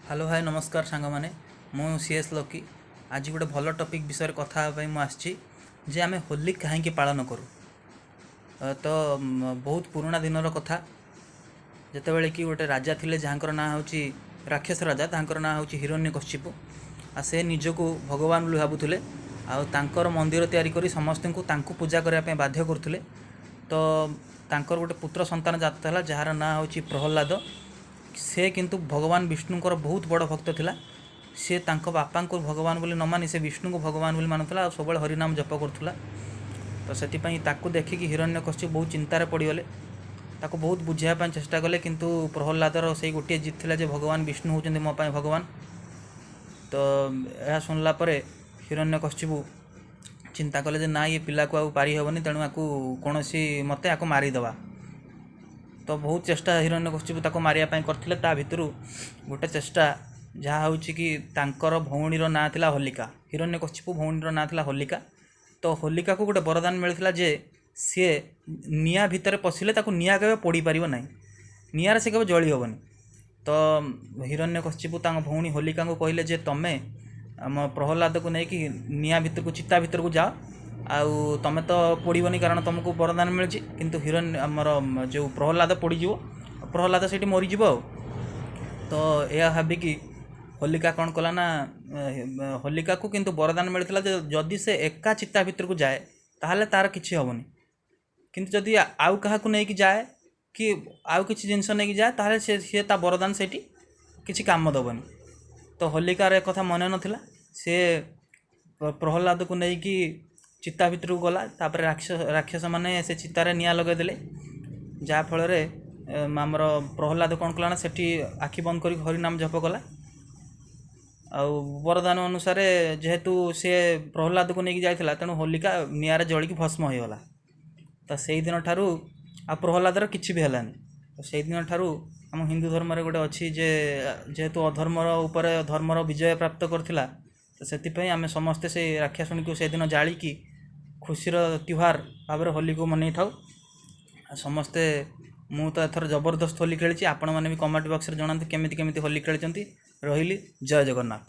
Hello hi, ନମସ୍କାର ସାଙ୍ଗମାନେ। ମୁଁ ସି ଏସ୍ ଲକି। ଆଜି ଗୋଟେ ଭଲ ଟପିକ୍ ବିଷୟରେ କଥା ହେବା ପାଇଁ ମୁଁ ଆସିଛି ଯେ ଆମେ ହୋଲି କାହିଁକି ପାଳନ କରୁ। ତ ବହୁତ ପୁରୁଣା ଦିନର କଥା, ଯେତେବେଳେ କି ଗୋଟେ ରାଜା ଥିଲେ, ଯାହାଙ୍କର ନାଁ ହେଉଛି ରାକ୍ଷସ ରାଜା, ତାଙ୍କର ନାଁ ହେଉଛି ହିରଣ୍ୟକଶିପୁ। ଆଉ ସେ ନିଜକୁ ଭଗବାନ ବୋଲି ଭାବୁଥିଲେ ଆଉ ତାଙ୍କର ମନ୍ଦିର ତିଆରି କରି ସମସ୍ତଙ୍କୁ ତାଙ୍କୁ ପୂଜା କରିବା ପାଇଁ ବାଧ୍ୟ କରୁଥିଲେ। ତ ତାଙ୍କର ଗୋଟେ ପୁତ୍ର ସନ୍ତାନ ଜାତ ହେଲା, ଯାହାର ନାଁ ହେଉଛି ପ୍ରହ୍ଲାଦ। ସେ କିନ୍ତୁ ଭଗବାନ ବିଷ୍ଣୁଙ୍କର ବହୁତ ବଡ଼ ଭକ୍ତ ଥିଲା। ସେ ତାଙ୍କ ବାପାଙ୍କୁ ଭଗବାନ ବୋଲି ନ ମାନି ସେ ବିଷ୍ଣୁଙ୍କୁ ଭଗବାନ ବୋଲି ମାନୁଥିଲା ଆଉ ସବୁବେଳେ ହରିନାମ ଜପ କରୁଥିଲା। ତ ସେଥିପାଇଁ ତାକୁ ଦେଖିକି ହିରଣ୍ୟକଶିପୁ ବହୁତ ଚିନ୍ତାରେ ପଡ଼ିଗଲେ। ତାକୁ ବହୁତ ବୁଝାଇବା ପାଇଁ ଚେଷ୍ଟା କଲେ, କିନ୍ତୁ ପ୍ରହ୍ଲାଦର ସେଇ ଗୋଟିଏ ଜିଦ୍ ଥିଲା ଯେ ଭଗବାନ ବିଷ୍ଣୁ ହେଉଛନ୍ତି ମୋ ପାଇଁ ଭଗବାନ। ତ ଏହା ଶୁଣିଲା ପରେ ହିରଣ୍ୟକଶିପୁ ଚିନ୍ତା କଲେ ଯେ ନା, ଇଏ ପିଲାକୁ ଆଉ ପାରିହେବନି, ତେଣୁ ଆକୁ କୌଣସି ମତେ ଆକୁ ମାରିଦେବା। ତ ବହୁତ ଚେଷ୍ଟା ହିରଣ୍ୟକଶିପୁ ତାକୁ ମାରିବା ପାଇଁ କରିଥିଲେ। ତା ଭିତରୁ ଗୋଟେ ଚେଷ୍ଟା ଯାହା ହେଉଛି କି ତାଙ୍କର ଭଉଣୀର ନାଁ ଥିଲା ହୋଲିକା। ହିରଣ୍ୟକଶିପୁ ଭଉଣୀର ନାଁ ଥିଲା ହୋଲିକା। ତ ହୋଲିକାକୁ ଗୋଟେ ବରଦାନ ମିଳିଥିଲା ଯେ ସିଏ ନିଆଁ ଭିତରେ ପଶିଲେ ତାକୁ ନିଆଁ କେବେ ପୋଡ଼ି ପାରିବ ନାହିଁ, ନିଆଁରେ ସେ କେବେ ଜଳି ହେବନି। ତ ହିରଣ୍ୟକଶିପୁ ତାଙ୍କ ଭଉଣୀ ହୋଲିକାଙ୍କୁ କହିଲେ ଯେ ତମେ ଆମ ପ୍ରହ୍ଲାଦକୁ ନେଇକି ନିଆଁ ଭିତରକୁ, ଚିତା ଭିତରକୁ ଯାଅ, ଆଉ ତମେ ତ ପୋଡ଼ିବନି, କାରଣ ତୁମକୁ ବରଦାନ ମିଳିଛି, କିନ୍ତୁ ହିରଣ୍ୟ ଆମର ଯେଉଁ ପ୍ରହ୍ଲାଦ ପୋଡ଼ିଯିବ, ପ୍ରହ୍ଲାଦ ସେଇଠି ମରିଯିବ। ଆଉ ତ ଏହା ଭାବିକି ହୋଲିକା କ'ଣ କଲା ନା, ହୋଲିକାକୁ କିନ୍ତୁ ବରଦାନ ମିଳିଥିଲା ଯେ ଯଦି ସେ ଏକା ଚିତା ଭିତରକୁ ଯାଏ ତାହେଲେ ତାର କିଛି ହେବନି, କିନ୍ତୁ ଯଦି ଆଉ କାହାକୁ ନେଇକି ଯାଏ କି ଆଉ କିଛି ଜିନିଷ ନେଇକି ଯାଏ, ତାହେଲେ ସେ ତା ବରଦାନ ସେଇଠି କିଛି କାମ ଦେବନି। ତ ହୋଲିକାର ଏକଥା ମନେ ନଥିଲା। ସେ ପ୍ରହ୍ଲାଦକୁ ନେଇକି ଚିତା ଭିତରକୁ ଗଲା। ତାପରେ ରାକ୍ଷସମାନେ ସେ ଚିତାରେ ନିଆଁ ଲଗାଇଦେଲେ, ଯାହାଫଳରେ ଆମର ପ୍ରହ୍ଲାଦ କ'ଣ କଲା ନା, ସେଠି ଆଖି ବନ୍ଦ କରିକି ହରିନାମ ଜପ କଲା। ଆଉ ବରଦାନ ଅନୁସାରେ ଯେହେତୁ ସିଏ ପ୍ରହ୍ଲାଦକୁ ନେଇକି ଯାଇଥିଲା, ତେଣୁ ହୋଲିକା ନିଆଁରେ ଜଳିକି ଭସ୍ମ ହୋଇଗଲା। ତ ସେଇଦିନ ଠାରୁ ଆଉ ପ୍ରହ୍ଲାଦର କିଛି ବି ହେଲାନି। ତ ସେଇଦିନ ଠାରୁ ଆମ ହିନ୍ଦୁ ଧର୍ମରେ ଗୋଟେ ଅଛି ଯେ ଯେହେତୁ ଅଧର୍ମର ଉପରେ ଧର୍ମର ବିଜୟ ପ୍ରାପ୍ତ କରିଥିଲା, ତ ସେଥିପାଇଁ ଆମେ ସମସ୍ତେ ସେଇ ରାକ୍ଷାସୁଣୀକୁ ସେଦିନ ଜାଳିକି ଖୁସିର ତିହାର ଭାବରେ ହୋଲିକୁ ମନେଇଥାଉ। ଆଉ ସମସ୍ତେ, ମୁଁ ତ ଏଥର ଜବରଦସ୍ତ ହୋଲି ଖେଳିଛି। ଆପଣମାନେ ବି କମେଣ୍ଟ ବକ୍ସରେ ଜଣାନ୍ତୁ କେମିତି କେମିତି ହୋଲି ଖେଳିଛନ୍ତି। ରହିଲି, ଜୟ ଜଗନ୍ନାଥ।